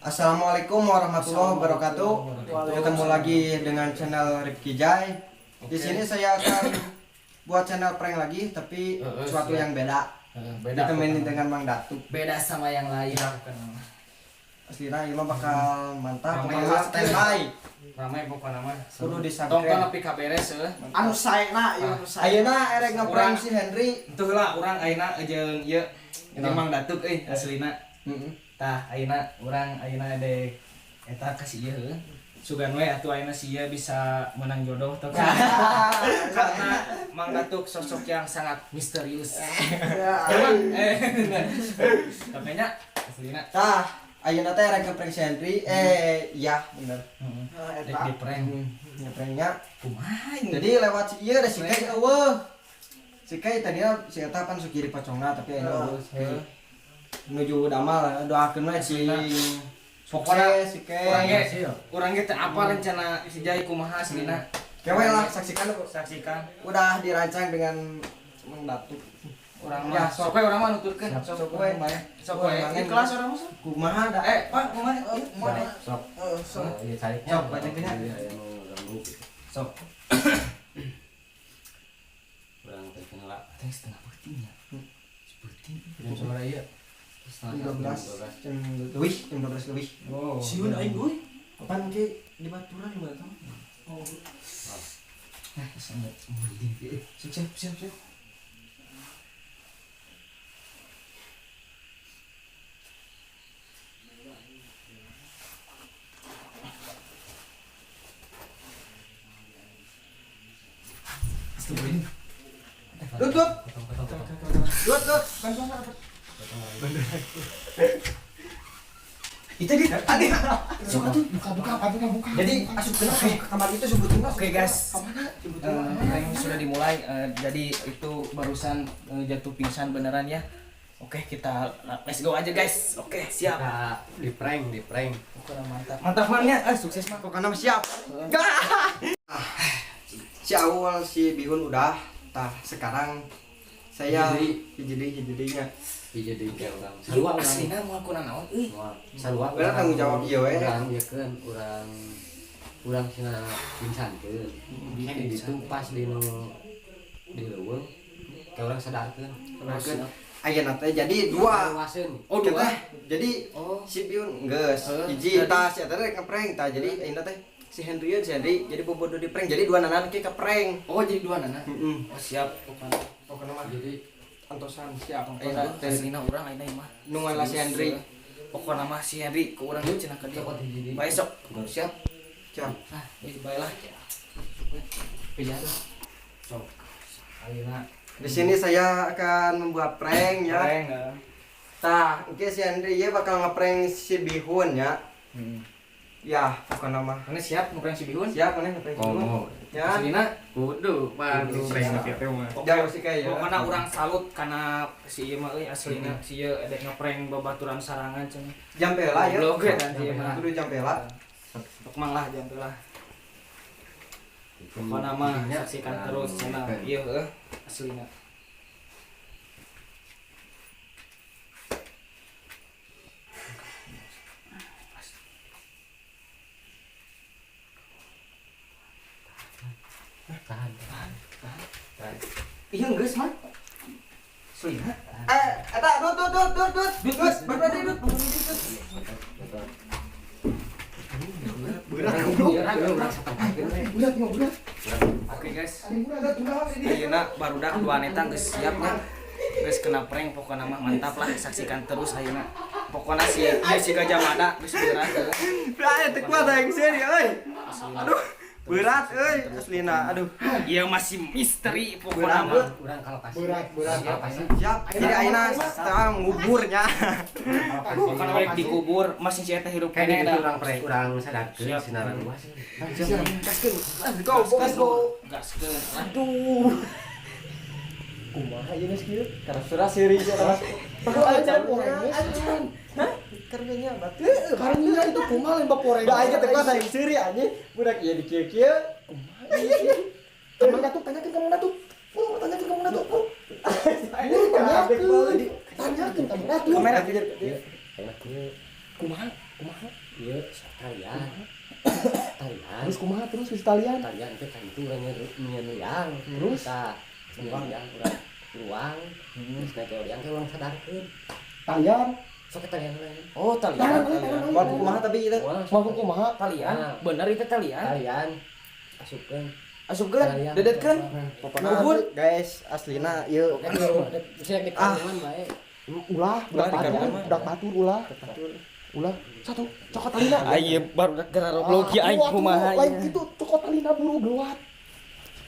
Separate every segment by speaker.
Speaker 1: Assalamualaikum warahmatullahi wabarakatuh. Ketemu lagi dengan channel Rifki Jai. Di sini saya akan buat channel prank lagi, tapi sesuatu yang beda.
Speaker 2: Beda.
Speaker 1: Ditemenin dengan Mang Datuk.
Speaker 2: Beda sama yang lain.
Speaker 1: Aslina ieu mah bakal mantap,
Speaker 2: Ramai
Speaker 1: pokoknya
Speaker 2: lah.
Speaker 1: Standby.
Speaker 2: Ramai pokoknya mah.
Speaker 1: Kudu di-subscribe.
Speaker 2: Tonton nepi ka beres euy.
Speaker 3: Anu saena ieu, anu saena.
Speaker 1: Ayeuna erek ngeprank si Henry.
Speaker 2: Tuh lah urang ayeuna jeung ieu jeung Mang Datuk euy aslina. Tah ayeuna urang ayeuna dek eta ka si ieu heuh. Sugan we atuh ayeuna si ieu bisa menang jodoh teh. Karena Mang Datuk sosok yang sangat misterius.
Speaker 3: Ya.
Speaker 2: Ya, Mang. Makanya aslina.
Speaker 1: Tah, ayeuna teh erek ngeprank si Henry. Iya bener.
Speaker 2: Heeh.
Speaker 3: Nah,
Speaker 2: Dek
Speaker 3: eta.
Speaker 2: di prank.
Speaker 1: Ngepranknya.
Speaker 2: Kumaha ini?
Speaker 1: Jadi lewat si ieu da si Kai eueuh. Si Kai tadinya si eta pan sok jadi pocongna, tapi ayeuna eueuh si Kai. Menuju damal, doakeun we si
Speaker 2: Pokoknya
Speaker 1: sukses si Kai.
Speaker 2: Urang ge teu apa rencana si Jai kumaha aslina.
Speaker 1: Kewe lah, saksikan.
Speaker 2: Saksikan.
Speaker 1: Udah dirancang dengan Mang Datuk.
Speaker 2: Urang
Speaker 1: Ya,
Speaker 2: mah
Speaker 1: sok.
Speaker 2: sok we urang mah nuturkeun.
Speaker 1: Sok we.
Speaker 2: Sok we.
Speaker 1: Urang
Speaker 2: Di kelas urang mah sok.
Speaker 1: Kumaha da?
Speaker 2: Pak, kumaha?
Speaker 3: Mana?
Speaker 4: Sok.
Speaker 3: Heeh, sok.
Speaker 4: Iya, cari.
Speaker 2: Sok, bacakeun nya.
Speaker 4: Iya, aya nu ganggu gitu.
Speaker 2: Sok.
Speaker 4: Urang teh kenal.
Speaker 2: Teh setengah peuting ya. Peuting.
Speaker 4: Jam sabaraha ieu?
Speaker 1: Jam 12, jam leuwih, jam 12 leuwih.
Speaker 2: Oh.
Speaker 3: Sieun aing euy.
Speaker 1: Apaan ke di baturan lu tau?
Speaker 3: Oh.
Speaker 2: Sampai merinding. Siap, siap, siap, siap. Astagfirullah.
Speaker 1: Tut, tut. Tut, tut.
Speaker 2: Itu dia.
Speaker 1: Adi.
Speaker 2: Sok atuh buka buka buka buka.
Speaker 1: Jadi asup kena ke kamar itu sebutin.
Speaker 2: Oke guys,
Speaker 1: Kemana? Sebutin.
Speaker 2: Prank sudah dimulai. Jadi itu barusan jatuh pingsan beneran ya. Oke, kita let's go aja guys. Oke, siap.
Speaker 4: Kita di prank, di prank.
Speaker 2: Oke, mantap. Mantap mannya. Sukses mah.
Speaker 1: Pokoknya mah siap. Ah, si awal si Bihun udah. Tah sekarang saya
Speaker 4: Hiji
Speaker 1: hiji deui, hiji deui nya.
Speaker 4: Hiji deui ke urang. Sarua urang.
Speaker 2: Aslina moal kuna naon euy.
Speaker 4: Moal. Sarua.
Speaker 1: Urang tanggung jawab ieu we.
Speaker 4: Urang ieu keun, urang urang cenah pingsankeun. Di ditu pas di nu di leuweung ke urang sadarkeun.
Speaker 1: Sadarkeun. Ayeuna teh jadi dua.
Speaker 4: Luaseun.
Speaker 2: Oh, dua.
Speaker 1: Teh, jadi
Speaker 2: Oh.
Speaker 1: si Bihun geus
Speaker 2: Heeh.
Speaker 1: hiji
Speaker 2: Jadi-
Speaker 1: tah si eta rek ngeprank tah, jadi ayeuna teh si Henry si Henry jadi bobodo di prank, jadi dua nanan ke prank.
Speaker 2: Oh, jadi dua nana.
Speaker 1: Heeh.
Speaker 2: Oh, siap. Pokoknya.
Speaker 1: Pokoknya mah
Speaker 4: Jadi
Speaker 1: antosan siap.
Speaker 2: Ayeuna
Speaker 1: Ayeuna teh
Speaker 2: aslina urang ayeuna ieu mah.
Speaker 1: nungan lah si Henry.
Speaker 2: Pokoknya mah si Henry ke urang cenah ka dia.
Speaker 4: Cokot hiji deui.
Speaker 2: Bae sok. Siap.
Speaker 1: Siap.
Speaker 2: Ah, geus bae lah.
Speaker 4: Pijar.
Speaker 2: Sok. Ayeuna
Speaker 1: Di sini saya akan membuat prank ya.
Speaker 2: prank ya.
Speaker 1: Tah, engke si Henry ieu bakal ngeprank si Bihun ya. Ya, pokoknya mah.
Speaker 2: Mana siap ngeprank si Bihun?
Speaker 1: Siap mana ngeprank si Bihun?
Speaker 4: Komo.
Speaker 1: Ya.
Speaker 2: Aslina
Speaker 4: Kudu pan
Speaker 2: Kudu,
Speaker 4: prank
Speaker 2: siap.
Speaker 4: kitu mah.
Speaker 1: Jauh sih kayak ya.
Speaker 2: Pokoknya urang salut karena si ieu mah euy aslina si ieu edek ngeprank babaturan sarangan cenah.
Speaker 1: Jampela ya.
Speaker 2: Goblok ya si ieu mah.
Speaker 1: Kudu jampela.
Speaker 2: Sok mang lah jampela. Pokoknya mah saksikan terus channel ieu heuh aslina.
Speaker 4: Tahan.
Speaker 2: Iya geus mah. Aslina.
Speaker 1: Eta dut dut dut dut dut. Dut, bener dut. Berat goblok.
Speaker 4: Urang satempatkeun we.
Speaker 1: Berat mah berat.
Speaker 2: Oke guys.
Speaker 1: Berat berat ini.
Speaker 2: Ayeuna barudak dua neta geus siap nya. Geus kena prank pokokna mah mantap lah, saksikan terus ayeuna. Pokokna si ieu si Gajah Mada geus berat heuh.
Speaker 1: Berat teu kuat aing sieun euy.
Speaker 2: Aslina.
Speaker 1: Aduh, berat euy aslina. Aduh.
Speaker 2: Ieu masih misteri pokokna
Speaker 1: Berat,
Speaker 2: mah.
Speaker 4: Urang kalau kasih.
Speaker 3: Berat, berat.
Speaker 4: Kalau kasih.
Speaker 1: Siap. Jadi ayeuna sekarang nguburnya.
Speaker 2: Pokokna balik dikubur masih si eta hirup
Speaker 4: Kayaknya
Speaker 2: keneh
Speaker 4: itu
Speaker 2: dah.
Speaker 4: urang prank, urang sadarkeun
Speaker 2: Siap.
Speaker 4: sinaran luaseun.
Speaker 1: Siap. Gaskeun. Let's go, let's go.
Speaker 2: Gaskeun.
Speaker 1: Aduh. Kumaha ieu geus kieu? Karena seri keras.
Speaker 3: Acan
Speaker 1: Acan. Hah? Karunya batu.
Speaker 3: Karunya itu kumaha lain baporeng.
Speaker 1: Da aing teh kuat aing seuri anjing. Budak ieu di kieu-kieu. Kumaha ieu?
Speaker 3: Kamu Datuk, tanyakeun kamu Datuk. Oh, tanyakeun kamu Datuk. Oh. Tanyakeun. Tanyakeun kamu Datuk.
Speaker 1: Kamera.
Speaker 4: Enak kieu.
Speaker 3: Kumaha?
Speaker 4: Kumaha? Ieu talian. Talian.
Speaker 3: Terus kumaha terus geus talian?
Speaker 4: Talian teh kan itu urang nyeun liang.
Speaker 3: Terus?
Speaker 4: Tah, nyeun liang urang ruang. Terus naik ke liang teh urang sadarkeun.
Speaker 3: Talian.
Speaker 4: Sok talian lain.
Speaker 2: Oh, talian.
Speaker 1: Mau kumaha tapi itu.
Speaker 3: Mau kumaha?
Speaker 2: Talian.
Speaker 4: Nah.
Speaker 2: Bener itu talian.
Speaker 4: Talian. Asupkeun.
Speaker 2: Asupkeun, dedetkeun.
Speaker 1: Pokoknya guys, aslina ieu.
Speaker 4: Bisa di kamar bae.
Speaker 3: Ulah, budak batur ulah. Ulah, satu, cokot talina.
Speaker 2: Ayo baru gara goblok ya aing kumaha.
Speaker 3: Lain kitu cokot talina buru geluat.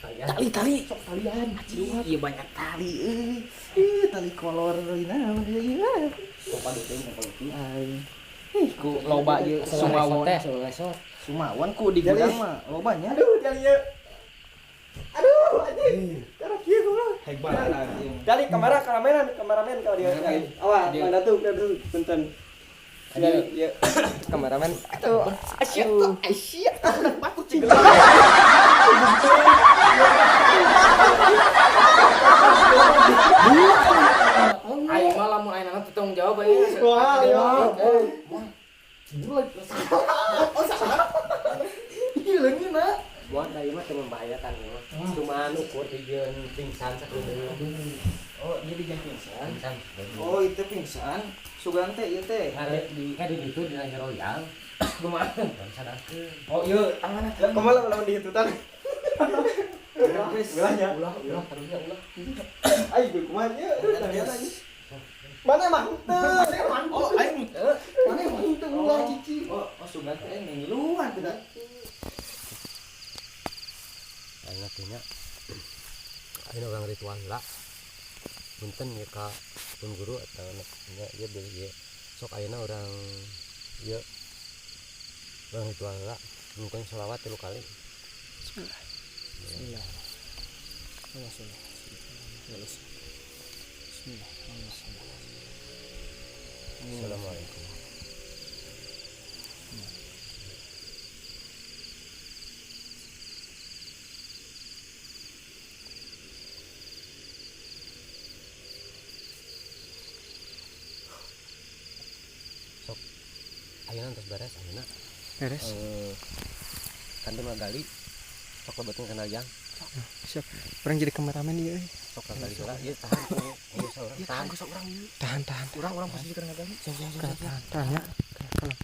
Speaker 2: Tali-tali
Speaker 3: sok talian.
Speaker 2: Iya banyak tali euy. Ih, tali kolor naon ieu. Aing. Ih, ku loba ieu Sumawon. Sumawon ku di gudang mah lobanya.
Speaker 1: Aduh, tali ieu. Aduh, anjing. Cara kieu goblok.
Speaker 2: Hek banget.
Speaker 1: Tali kamera kameramen kalau dia. Awas, mana tuh, punten. Iya, kameramen. Aduh, asyik, asyik. Udah batur cing.
Speaker 2: Aing mah lamun aing teu tanggung jawab aing.
Speaker 1: Wah, ya.
Speaker 3: Oh, salah. Ih, leungit na.
Speaker 4: Buat aing mah teu membahayakan mah. Cuma ukur dijieun pingsan sakitu.
Speaker 2: Oh, dia dijieun pingsan. Oh, itu pingsan. Sugan teh ieu teh.
Speaker 4: Di kan di ditu dina jero liang.
Speaker 2: Kumaha?
Speaker 4: Sadarkeun.
Speaker 2: Oh, ieu tanganna.
Speaker 1: Kumaha lamun dihitutan?
Speaker 2: Ulah,
Speaker 4: ulah, ulah karunya ulah.
Speaker 1: Ai, kumaha ieu? Mana mah henteu?
Speaker 2: Oh, aing henteu.
Speaker 3: Mana mah henteu ulah cici.
Speaker 2: Oh, sugan teh aing ngiluan teh.
Speaker 4: Aing teh nya. Aing urang ritual lah. Punten ya ka pun guru atau nya ieu beli ieu. Sok ayeuna urang ieu urang ritual lah. Mungkin sholawat 3 kali.
Speaker 2: Bismillah. Bismillah. Bismillah.
Speaker 4: Assalamualaikum. Sok ayeuna entos beres ayeuna.
Speaker 1: Beres.
Speaker 4: Kan teu ngagali. Sok lebetin kana liang.
Speaker 1: Siap. Urang jadi kameramen ieu.
Speaker 4: Sok ngagali heula ieu tahan. Tahan ku sok urang ieu.
Speaker 1: Tahan, tahan.
Speaker 2: Urang posisi keur ngagali.
Speaker 1: Tahan, tahan ya. Kalem.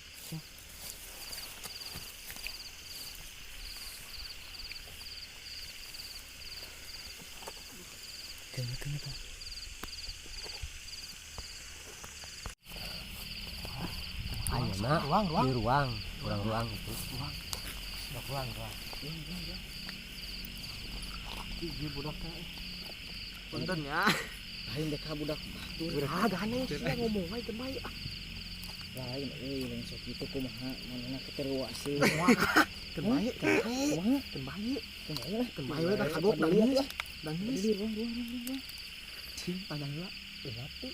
Speaker 1: Kayaknya.
Speaker 4: Ayeuna ruang, di ruang, urang ruang itu.
Speaker 2: Ruang. Ruang, ruang. Ieu budak teh. Punten ya. Lain dek ka budak batur.
Speaker 3: Ah, gandeng sia ngomong wae teu bae.
Speaker 2: Lain euy lain sok kitu kumaha manehna keteruaseun.
Speaker 3: Teu bae, teu bae.
Speaker 2: Kumaha?
Speaker 3: Teu bae.
Speaker 2: Teu bae lah.
Speaker 3: Teu bae we da kagok da lieur. Da
Speaker 2: Lieur ruang ruang ruang.
Speaker 3: Cing panjang heula.
Speaker 2: Euy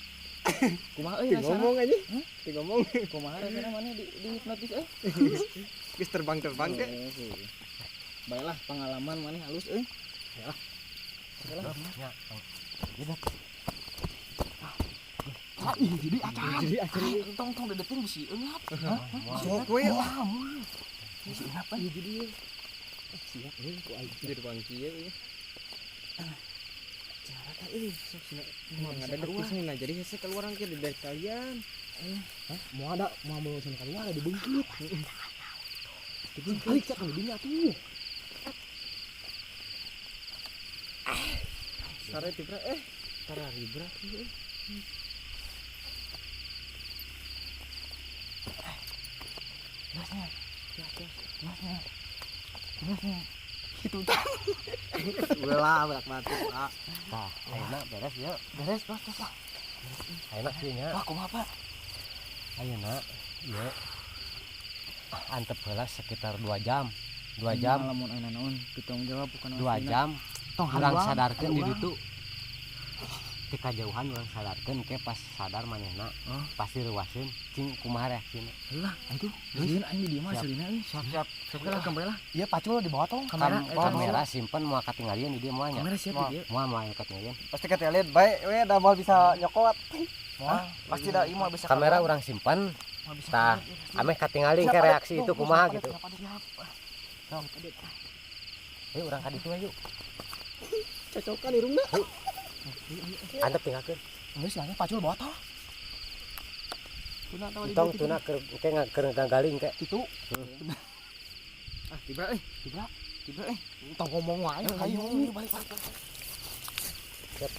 Speaker 2: Kumaha euy
Speaker 1: Teu ngomong aja. Teu ngomong.
Speaker 2: Kumaha rasana maneh di hipnotis euy.
Speaker 1: Geus terbang-terbang teh.
Speaker 2: Baiklah pengalaman maneh halus euy.
Speaker 4: Ya.
Speaker 2: Baiklah.
Speaker 4: Ya.
Speaker 3: Ah, ih jadi acan.
Speaker 1: Jadi acan.
Speaker 2: Tong tong dedetin bisi eungap.
Speaker 1: Sok we
Speaker 2: lah. Bisi eungap euy jadi.
Speaker 1: Siap euy ku aing di ruang kieu euy.
Speaker 2: Cara teh euy sok sina
Speaker 1: Ada detik nah jadi hese keluar ke di kalian.
Speaker 3: Hah? Mau ada mau mau sana keluar ada dibungkit. Dibungkit cak kalau dinya tuh.
Speaker 1: Sare tibra tara ribra ieu.
Speaker 2: Masnya. Masnya. Masnya.
Speaker 1: Kitu tah. Ulah budak batu, Pak.
Speaker 4: Tah, ayeuna beres ieu.
Speaker 2: Beres, tos tos lah.
Speaker 4: Ayeuna kieu nya.
Speaker 2: Wah, kumaha, Pak?
Speaker 4: Ayeuna ieu antep heula sekitar 2 jam. 2 jam.
Speaker 2: Lamun ayeuna naon teu jawab bukan
Speaker 4: 2 jam.
Speaker 2: Tong
Speaker 4: urang sadarkeun di ditu. Ti kajauhan urang sadarkeun ke pas sadar manehna pasti reuaseun cing kumaha reaksina.
Speaker 2: Lah, itu sieun aing di dieu mah aslina euy.
Speaker 4: Siap siap.
Speaker 2: Sok lah kembali lah.
Speaker 3: Iya pacul di bawah tong.
Speaker 4: Kamera simpen moal katinggalian di dieu moal nya.
Speaker 2: Kamera siap di dieu.
Speaker 4: Moal moal katinggalian.
Speaker 1: Pasti katinggalian bae we da moal bisa nyokot.
Speaker 2: Moal pasti da ieu moal bisa.
Speaker 4: Kamera urang simpen. Tah, ameh katingali ke reaksi itu kumaha gitu. Ayo urang ka ditu ayo.
Speaker 3: Cocokan irungna.
Speaker 4: Antep tinggalkeun.
Speaker 3: Geus lah pacul bawa tah.
Speaker 4: Tong tuna keur engke keur ngagaling ke.
Speaker 3: Kitu.
Speaker 2: Ah, tibra euy. Tibra. Tibra euy.
Speaker 3: Tong ngomong wae ayo balik balik.
Speaker 4: Siap.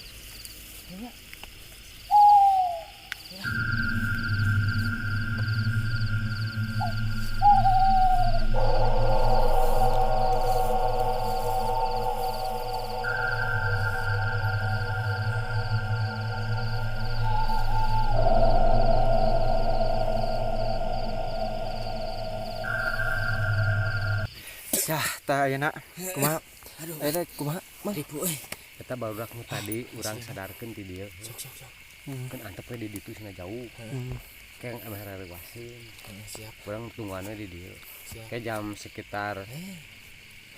Speaker 1: Yah, tah ayeuna kumaha?
Speaker 2: Aduh.
Speaker 1: Ayeuna kumaha? Mang
Speaker 2: Ribu euy.
Speaker 4: Eta barudak nu tadi urang sadarkeun ti dieu.
Speaker 2: Sok sok sok.
Speaker 4: Kan antep we di ditu cenah jauh. Kayak ameh rareuwaseun.
Speaker 2: Siap.
Speaker 4: Urang tungguan we di dieu.
Speaker 2: Siap.
Speaker 4: Kayak jam sekitar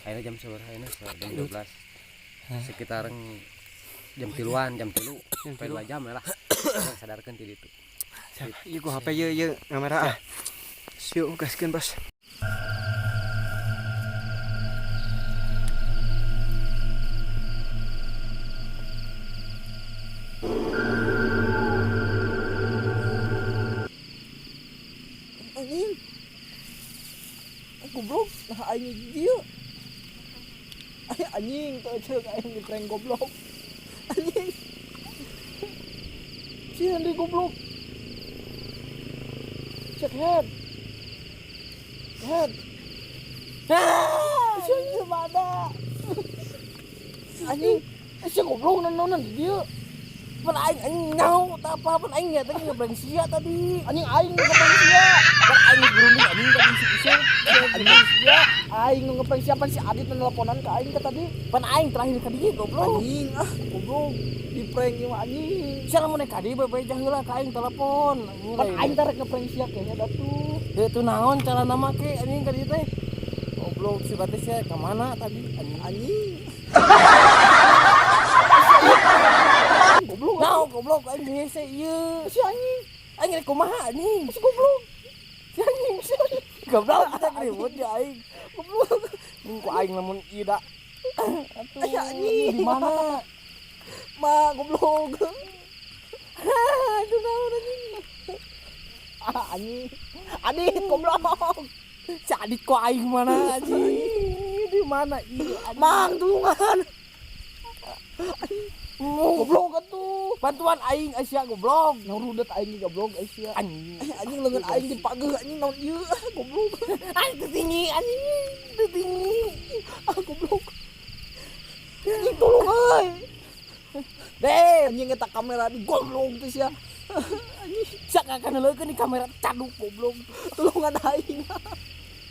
Speaker 4: ayeuna jam sabaraha ayeuna? Jam 12. Sekitar jam 3-an, jam 3. Sampai 2 jam lah. Urang sadarkeun ti ditu.
Speaker 1: Siap. Ieu ku HP ieu ieu kamera ah. Siuk gaskeun, Bos.
Speaker 3: Anjing. Goblok, nah aing dieu. Anjing, teu ceuk aing di prank goblok. Anjing. Si Henry goblok. Cek head. Head. Ah, si anjing mana? Anjing, si goblok nanonan di dieu.
Speaker 2: Pan aing anjing nyaho tah apa pan aing nya teh ngeprank sia tadi.
Speaker 3: Anjing aing ngeprank sia.
Speaker 2: Pan aing berunding anjing ka si Iseng.
Speaker 3: Anjing sia. Aing ngeprank sia pan si Adit nelponan ka aing ka tadi.
Speaker 2: Pan aing terakhir ka dieu goblok.
Speaker 3: Anjing ah goblok di prank ieu mah anjing.
Speaker 2: Sia lamun ka dieu bae heula ka aing telepon.
Speaker 3: Pan aing teh rek ngeprank sia kayaknya da tuh.
Speaker 2: Heuh tuh naon carana make anjing ka dieu teh. Goblok si bates sia ka mana tadi anjing.
Speaker 3: Anjing. Goblok.
Speaker 2: Naon goblok aing hese ieu.
Speaker 3: Si anjing.
Speaker 2: Aing rek kumaha anjing.
Speaker 3: Si goblok.
Speaker 2: Si anjing si anjing. Goblok kita ribut ya aing.
Speaker 3: Goblok.
Speaker 2: Ku aing lamun ieu da. Atuh.
Speaker 3: Ay, anjing.
Speaker 2: Di mana?
Speaker 3: Ma goblok.
Speaker 2: Aduh naon anjing.
Speaker 3: Ah anjing. Adit goblok.
Speaker 2: Si Adit ku aing mana anjing? Di mana ieu?
Speaker 3: Mang tulungan. Goblok atuh.
Speaker 2: Bantuan aing Asia goblok.
Speaker 3: Ngarudet aing goblok Asia.
Speaker 2: Anjing.
Speaker 3: Anjing leungeun aing dipageuh anjing naon ieu goblok.
Speaker 2: Aing teu tinggi anjing. Teu tinggi.
Speaker 3: Ah goblok. Anjing tolong euy.
Speaker 2: Deh,
Speaker 3: anjing eta kamera di goblok teh sia. Anjing
Speaker 2: sia kakan leukeun di kamera caduk goblok.
Speaker 3: Tulungan aing.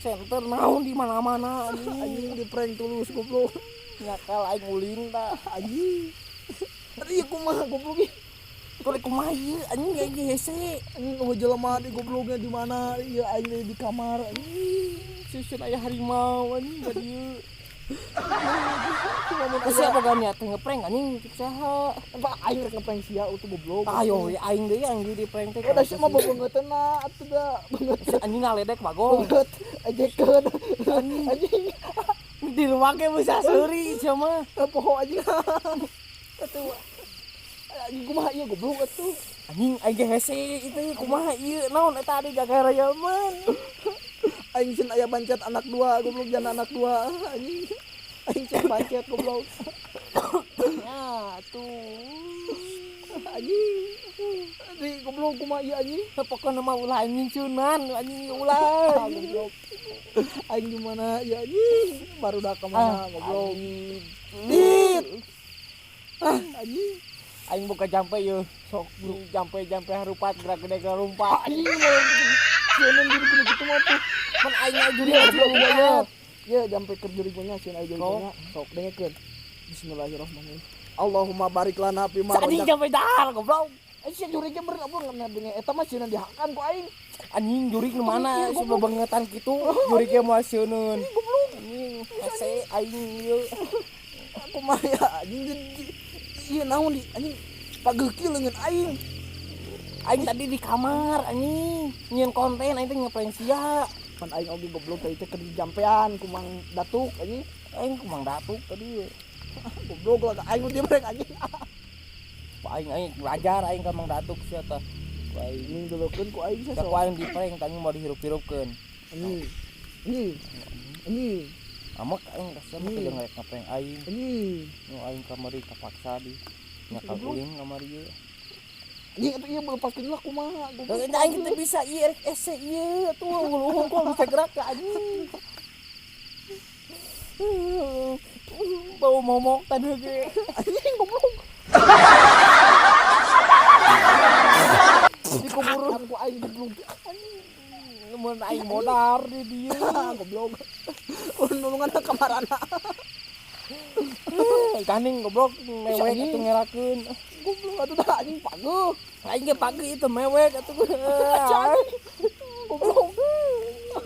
Speaker 2: Center naon di mana-mana anjing.
Speaker 3: Anjing di prank tulus goblok.
Speaker 2: Ngakal aing ulin tah
Speaker 3: anjing. Ieu kumaha goblok ieu?
Speaker 2: Teu kumaha ieu anjing aing hese.
Speaker 3: Anjing eueuh jelema di gobloknya di mana? Ieu aing di kamar anjing.
Speaker 2: Susun aya harimau anjing ka dieu.
Speaker 3: Sia
Speaker 2: boga niat ngeprank anjing cek saha?
Speaker 3: Pak aing rek ngeprank sia utuh goblok.
Speaker 2: Ayo aing deui aing di prank teh.
Speaker 3: Da sia mah beungeutna atuh da beungeut.
Speaker 2: Anjing ngaledek bagong.
Speaker 3: Beungeut ejekeun. Anjing.
Speaker 2: Di rumah ge bisa seuri sia mah.
Speaker 3: Poho anjing. Atuh. Anjing kumaha ieu goblok atuh.
Speaker 2: Anjing aing ge hese itu kumaha ieu naon eta adi gagara man.
Speaker 3: Aing cenah aya bancet anak dua goblok jana anak dua anjing. Aing cenah bancet goblok.
Speaker 2: Ya atuh.
Speaker 3: Anjing. Di goblok kumaha ieu anjing?
Speaker 2: Pokona mah ulah anjing cunan anjing ulah
Speaker 3: goblok. Aing di mana ieu anjing? Baru dah ka mana goblok. Dit. Ah anjing.
Speaker 2: Aing buka jampe ieu. Sok jampe-jampe harupat gerak gede gerak lumpat.
Speaker 3: Anjing. Sieun diri kudu kitu mah tuh.
Speaker 2: Pan aing juri
Speaker 3: ya. Ya jampe keur jurignya sieun aing jurignya. Sok dengekeun. Bismillahirrahmanirrahim. Allahumma barik lana fi ma
Speaker 2: Anjing jampe dahar goblok.
Speaker 3: Sia jurignya bener goblok eta mah sieun dihakan ku aing.
Speaker 2: Anjing jurig nu mana si bebengetan kitu jurignya moal sieuneun.
Speaker 3: Goblok.
Speaker 2: Anjing hese aing ieu.
Speaker 3: Kumaha ya anjing ieu naon di anjing pageuh kieu leungeun aing.
Speaker 2: Aing tadi di kamar anjing nyieun konten aing teh ngeprank sia.
Speaker 3: Pan aing oge goblok tadi teh keur dijampean ku Mang Datuk anjing.
Speaker 2: Aing ku Mang Datuk tadi.
Speaker 3: Goblok lah aing di prank anjing.
Speaker 2: Aing aing belajar aing ka Mang Datuk sia tah.
Speaker 3: Ku aing ninggeulkeun ku aing sia.
Speaker 2: Ku aing di prank tanya mau dihirup-hirupkeun.
Speaker 3: Anjing. Anjing. Anjing.
Speaker 2: Amek aing kasih mah teu ngarek ngeprank aing.
Speaker 3: Anjing.
Speaker 2: Nu aing kamari kapaksa di nyakal ulin kamari ieu.
Speaker 3: Anjing atuh ieu lepaskeun lah kumaha goblok.
Speaker 2: Aing teu bisa ieu rek ese ieu atuh hungkul bisa gerak ka anjing. Bau momok tadi ge.
Speaker 3: Anjing goblok.
Speaker 2: Di kuburan
Speaker 3: ku aing goblok.
Speaker 2: Anjing mun aing modar di dieu
Speaker 3: goblok. Nulungan kamarana.
Speaker 2: Kaning goblok mewek atuh ngerakeun.
Speaker 3: Goblok atuh tah anjing pageuh.
Speaker 2: Aing ge pageuh itu mewek atuh.
Speaker 3: Goblok.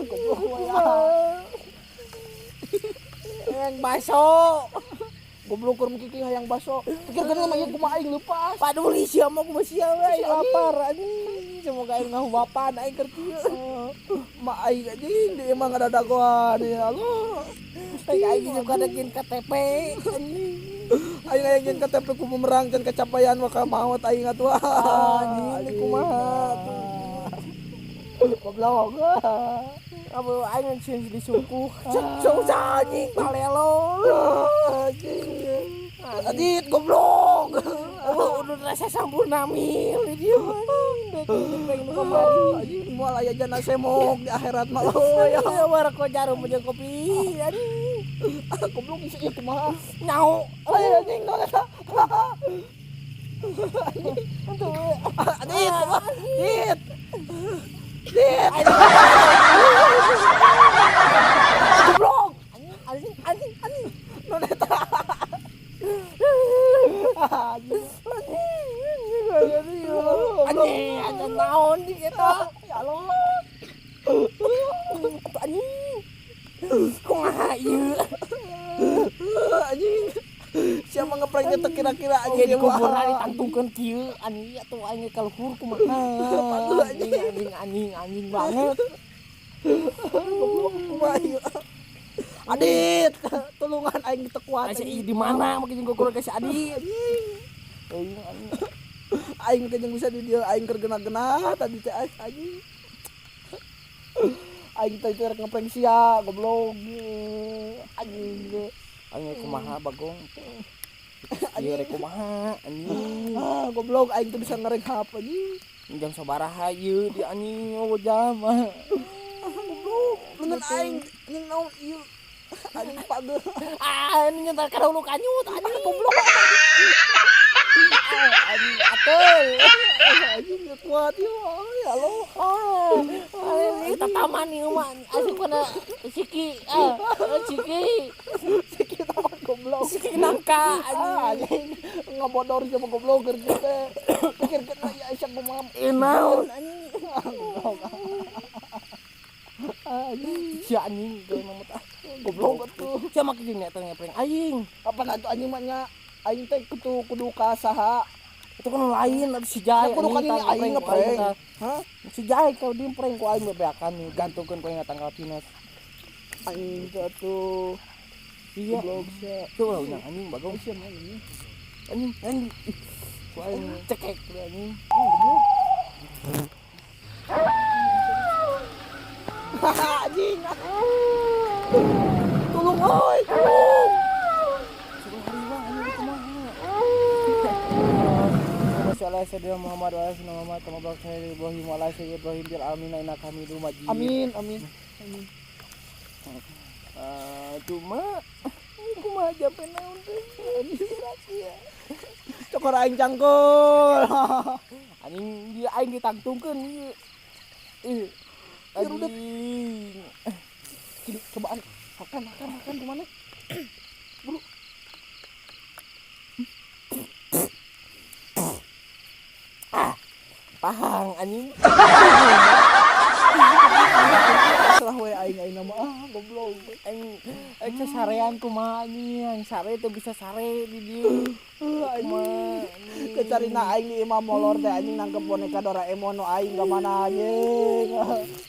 Speaker 3: Goblok wae.
Speaker 2: Hayang baso.
Speaker 3: Goblok keur mikir hayang baso. Pikirkeun mah ieu kumaha aing leupas.
Speaker 2: Paduli sia mah kumaha sia we aing lapar anjing. Semoga aing ngahuapan aing keur kieu.
Speaker 3: Mak aing anjing di imah ngadadagoan ya Allah.
Speaker 2: Aing juga dekin KTP anjing.
Speaker 3: Aing aya jeung KTP ku memerang can kecapaian maka maot aing atuh.
Speaker 2: Anjing kumaha atuh.
Speaker 3: Goblok.
Speaker 2: Apa aing sieun disukuh. Susah anjing palelo.
Speaker 3: Anjing. Adit goblok.
Speaker 2: Udah rasa sampurna mil di dieu anjing. Dek prank nu kamari.
Speaker 3: Anjing moal aya jana semok di akhirat mah oh
Speaker 2: ya. Warko jarum jeung kopi anjing.
Speaker 3: Goblok isi ieu kumaha?
Speaker 2: Nyaho.
Speaker 3: Ayo anjing naon eta? Adit, Adit. Adit. Goblok.
Speaker 2: Anjing anjing anjing.
Speaker 3: Naon eta?
Speaker 2: Anjing. Anjing, ada naon di eta?
Speaker 3: Ya Allah.
Speaker 2: Anjing. Kumaha ieu?
Speaker 3: Anjing. Siapa ngepranknya teh kira-kira anjing
Speaker 2: di kuburan ditangtungkeun kieu anjing atuh aing ka luhur kumaha. Anjing anjing anjing anjing banget.
Speaker 3: Goblok kumaha ieu? Adit, tulungan aing teu kuat.
Speaker 2: Asa di mana make jeung gogoran ka si Adit.
Speaker 3: Anjing. Aing teh jeung bisa di dieu aing keur gena-gena tadi teh anjing. Aing teh rek ngeprank sia goblok. Anjing.
Speaker 2: Aing kumaha bagong. Ieu rek kumaha anjing.
Speaker 3: Ah goblok aing teh bisa ngerek HP anjing.
Speaker 2: Jam sabaraha ieu di anjing oh jam.
Speaker 3: Goblok, leungeun aing anjing naon ieu. Anjing pageuh.
Speaker 2: Ah ini nyentar ka hulu kanyut anjing
Speaker 3: goblok.
Speaker 2: Anjing atuh.
Speaker 3: Anjing teu kuat ieu ya Allah.
Speaker 2: Ah, ini tataman ieu mah asup kana siki. Ah, siki.
Speaker 3: Siki taman goblok.
Speaker 2: Siki nangka
Speaker 3: anjing. Ngabodor sama goblok keur teh. Pikirkeun ya Aisyah kumaha.
Speaker 2: Naon anjing.
Speaker 3: Goblok. Anjing.
Speaker 2: Si anjing geus mamut ah.
Speaker 3: Goblok atuh.
Speaker 2: Sia make jeung eta ngeprank aing.
Speaker 3: Apa atuh anjing mah nya aing teh kudu ka saha?
Speaker 2: Itu kan lain atuh si Jai.
Speaker 3: Kudu ka nini aing ngeprank.
Speaker 2: Hah? Si Jai kau di prank ku aing bebeakan nih, gantungkeun ku aing tanggal pinus.
Speaker 3: Aing teh atuh.
Speaker 2: Iya.
Speaker 3: Goblok sia.
Speaker 2: Tuh lah anjing bagong
Speaker 3: sia mah ini.
Speaker 2: Anjing anjing. Ku aing cekek ku anjing.
Speaker 3: Goblok. Anjing. Tolong oi, tolong.
Speaker 2: Sayyidina Muhammad wa ala Muhammad kama barakta ala Ibrahim wa ala ali Ibrahim fil alamin innaka Hamidum Majid.
Speaker 3: Amin amin. Amin.
Speaker 2: Cuma kumaha jampe naon teh? Ya.
Speaker 3: Cokor aing cangkul.
Speaker 2: Anjing dia aing ditangtungkeun ieu. Ih. Anjing.
Speaker 3: Cobaan makan makan makan kumaha? Buru.
Speaker 2: Pahang anjing.
Speaker 3: Salah we aing aing nama ah goblok.
Speaker 2: Aing Sarean kumaha anjing, sare teu bisa sare di dieu.
Speaker 3: Kumaha kecarina aing di imah molor teh anjing nangkep boneka Doraemon nu aing ka mana anjing.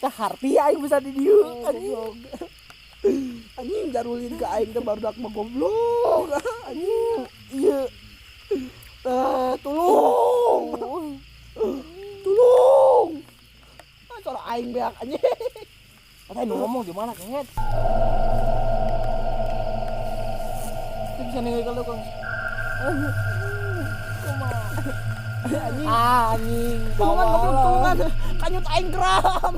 Speaker 2: Tah harti aing bisa di dieu anjing.
Speaker 3: Anjing jarulin ka aing teh barudak mah goblok. Anjing ieu. Tulung. Tulung. Cara aing beak anjing.
Speaker 2: Eta nu ngomong di mana kehet? Itu bisa ninggal kalau Kang. Kumaha?
Speaker 3: Anjing.
Speaker 2: Ah, anjing.
Speaker 3: Tulungan goblok tulungan. Kanyut aing geram.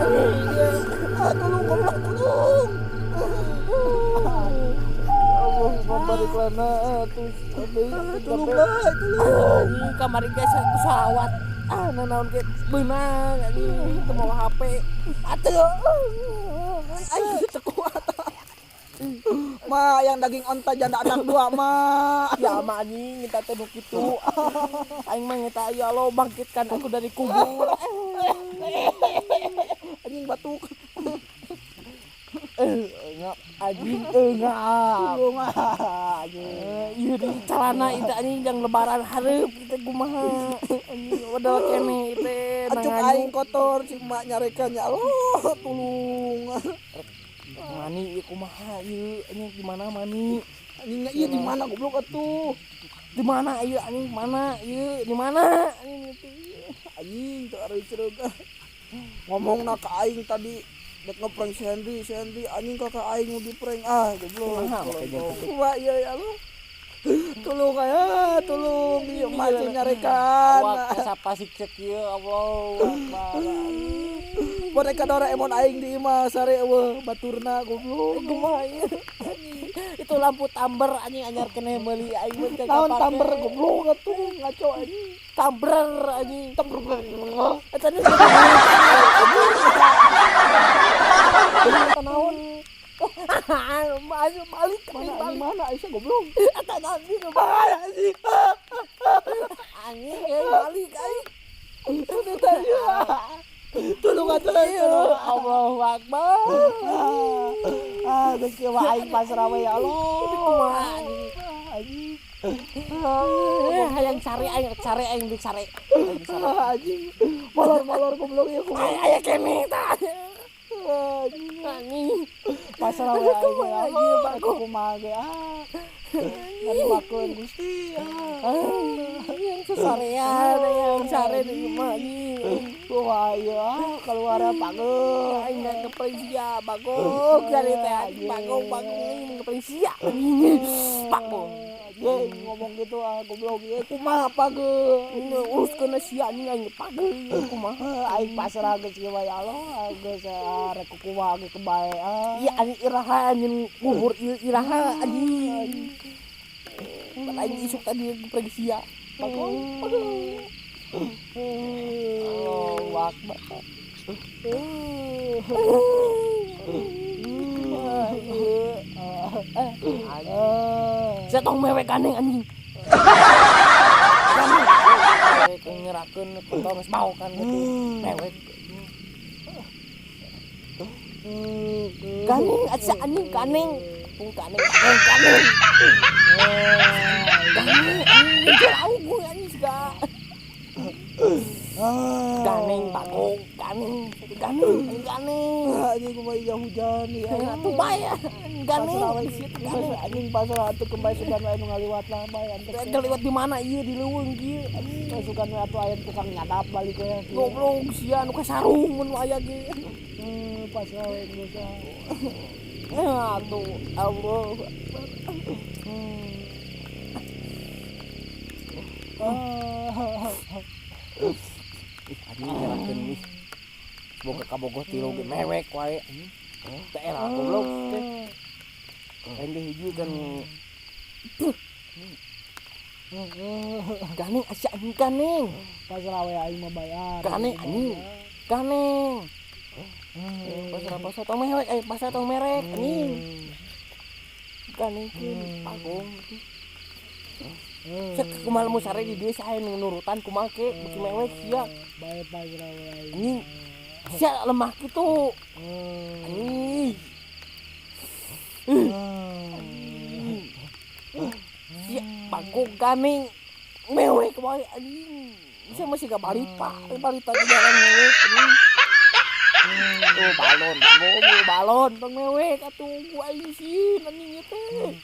Speaker 3: Anjing. Tolong goblok tulung.
Speaker 2: Allah balik lana terus
Speaker 3: tolong bae tolong.
Speaker 2: Anjing kamari geus pesawat. Ah nanaon ge beunang anjing teu mawa HP.
Speaker 3: Atuh. Aing teu kuat. Ma yang daging onta janda anak dua ma.
Speaker 2: Ya ma anjing minta teh nu kitu. Aing mah ngeta ya Allah bangkitkan aku dari kubur.
Speaker 3: Anjing batuk.
Speaker 2: Ngap anjing ngap.
Speaker 3: Tolong anjing.
Speaker 2: Ieu di celana itu anjing jang lebaran hareup kitu kumaha. Anjing udah kene teh
Speaker 3: Acuk aing kotor si emak nyarekan ya Allah tulung.
Speaker 2: Mani ieu kumaha ieu anjing di mana mani?
Speaker 3: Anjing ieu di mana goblok atuh?
Speaker 2: Di mana ieu anjing mana ieu di mana? Anjing
Speaker 3: anjing teu areuceureuh. Ngomongna ka aing tadi dek ngeprank si Henry, si Henry anjing kakak aing mau diprank ah goblok. Kumaha ieu ya Allah. Tolong aya, tolong ieu mah nyarekan.
Speaker 2: Awak sapa sik cek ieu Allah Akbar.
Speaker 3: Boneka Doraemon aing di imah sare eueuh baturna goblok.
Speaker 2: Kumaha ieu? Itu lampu tamber anjing anyar keneh meuli aing mah teu
Speaker 3: Naon tamber goblok atuh ngaco anjing.
Speaker 2: Tamber anjing.
Speaker 3: Tamber.
Speaker 2: Eta teh naon? Balik
Speaker 3: mana mana Aisyah goblok.
Speaker 2: Eta anjing
Speaker 3: bahaya anjing.
Speaker 2: Anjing balik aing.
Speaker 3: Tolong atuh.
Speaker 2: Allahu Akbar.
Speaker 3: Ah, geus kieu mah aing pasrah we ya Allah.
Speaker 2: Kumaha
Speaker 3: anjing.
Speaker 2: Hayang cari aing, cari aing di cari.
Speaker 3: Anjing. Molor-molor goblok ieu kumaha.
Speaker 2: Aya kene tah. Anjing.
Speaker 3: Pasrah we aing ya Allah. Kumaha ge ah. Ngaduakeun Gusti.
Speaker 2: Yang sesarean, yang sare di imah anjing.
Speaker 3: Kumaha ieu ah keluar pageuh.
Speaker 2: Aing nggak ngeprank sia, bagong cari teh anjing bagong bagong ngeprank sia. Bagong.
Speaker 3: Ye ngomong gitu ah goblok ieu kumaha pageuh.
Speaker 2: Uruskeun sia anjing aing pageuh kumaha.
Speaker 3: Aing pasrah geus kieu ya Allah geus rek kumaha ge kebae ah.
Speaker 2: Ieu anjing iraha anjing kubur ieu iraha anjing. Aing isuk tadi ngeprank sia. Bagong bagong. Allahu Akbar. Saya tong mewek gandeng anjing. Mewek ngerakeun kotor geus bau kan gitu. Mewek. Gandeng asa anjing gandeng. Pung gandeng gandeng gandeng. Gandeng anjing jauh gue anjing siga. Ganeng bagong, ganeng, ganeng, ganeng.
Speaker 3: Anjing kumaha ieu hujan ya.
Speaker 2: Atuh bae. Ganeng,
Speaker 3: ganeng anjing pasar atuh kembali sugan wae nu ngaliwat lah bae antep.
Speaker 2: Ngaliwat di mana ieu di leuweung kieu anjing.
Speaker 3: Sugan wae atuh aya tukang nyadap balik we.
Speaker 2: Goblok sia nu ka sarung mun aya ge.
Speaker 3: Pasar wae geus.
Speaker 2: Atuh Allah. Anjing nyalakeun ih. Boga kabogoh tilu ge mewek wae. Teh era goblok teh. Lain ge hiji kan. Ganeng asa anjing ganeng.
Speaker 3: Pasrah we aing mah bayar.
Speaker 2: Ganeng anjing. Ganeng. Pasrah pasrah tong mewek pasrah tong merek anjing. Ganeng keun pagong. Cek kumaha mu sare di dieu sae nu nurutan kumaha ke beuki mewek sia.
Speaker 3: Bae pasrah we aing.
Speaker 2: Anjing.
Speaker 3: Sia lemah kitu. Anjing. Sia bangkok ganing mewek wae anjing. Sia masih gak balita, balita di jalan mewek anjing. Tuh balon, balon, tong mewek atuh aing sieun anjing ieu teh.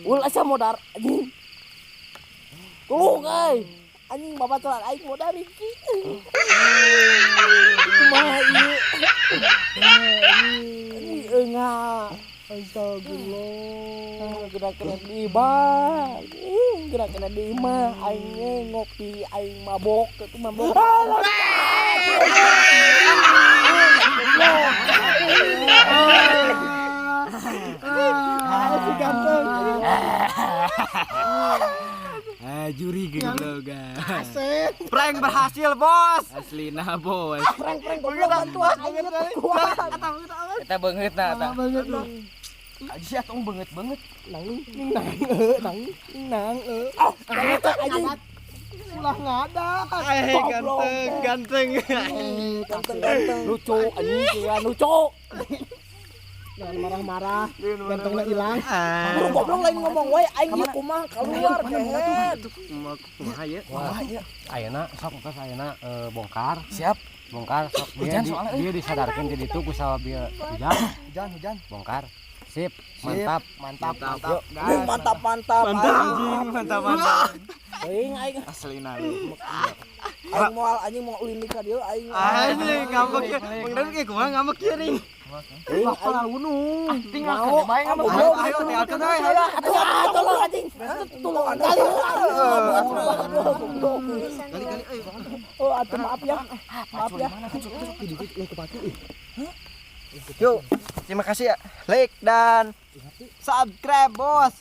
Speaker 3: Ulah asa modar anjing. Tulung euy. Anjing babaturan aing modar iki. Kumaha ieu? Anjing eungah. Astagfirullah. Gerak-gerak di imah. Gerak-gerak di imah aing ngopi aing mabok itu mabok. Si ganteng.
Speaker 2: Juri goblok.
Speaker 3: Asik.
Speaker 1: Prank berhasil, Bos.
Speaker 2: Aslina, Bos.
Speaker 3: Prank goblok bantuan aing kuat.
Speaker 2: Eta beungeut na eta. Aji atuh beungeut-beungeut.
Speaker 3: Nang nang nang. Ah, anjing.
Speaker 1: Ulah ngadak. Ganteng, ganteng.
Speaker 3: Ganteng. Lucu anjing, ya lucu.
Speaker 5: Jangan marah-marah, gantengnya hilang.
Speaker 3: Buru goblok lain ngomong wae aing ieu kumaha keluar kehed.
Speaker 1: Kumaha ieu?
Speaker 4: Wah, ayeuna sok tos ayeuna bongkar.
Speaker 2: Siap.
Speaker 4: Bongkar sok
Speaker 2: Hujan soalnya,
Speaker 4: dia disadarkeun jadi itu ku sabab dia hujan.
Speaker 1: Hujan.
Speaker 4: Bongkar. Sip, mantap.
Speaker 1: Mantap, mantap.
Speaker 3: Mantap, mantap.
Speaker 1: Mantap, mantap.
Speaker 3: Aing aing
Speaker 2: Aslina lu.
Speaker 3: aing moal anjing mau ulin ka dieu aing.
Speaker 1: Anjing ngambek ya. Mang David ge kumaha ngambek ieu ring.
Speaker 3: Aing aing
Speaker 2: Tinggal ke bae ngambek.
Speaker 1: Ayo tinggalkeun we. Ayo.
Speaker 3: Atuh tolong anjing. Tolong kali.
Speaker 1: Kali-kali euy.
Speaker 3: Oh, atuh maaf ya. Maaf ya.
Speaker 1: Yuk, terima kasih ya. Like dan subscribe, Bos.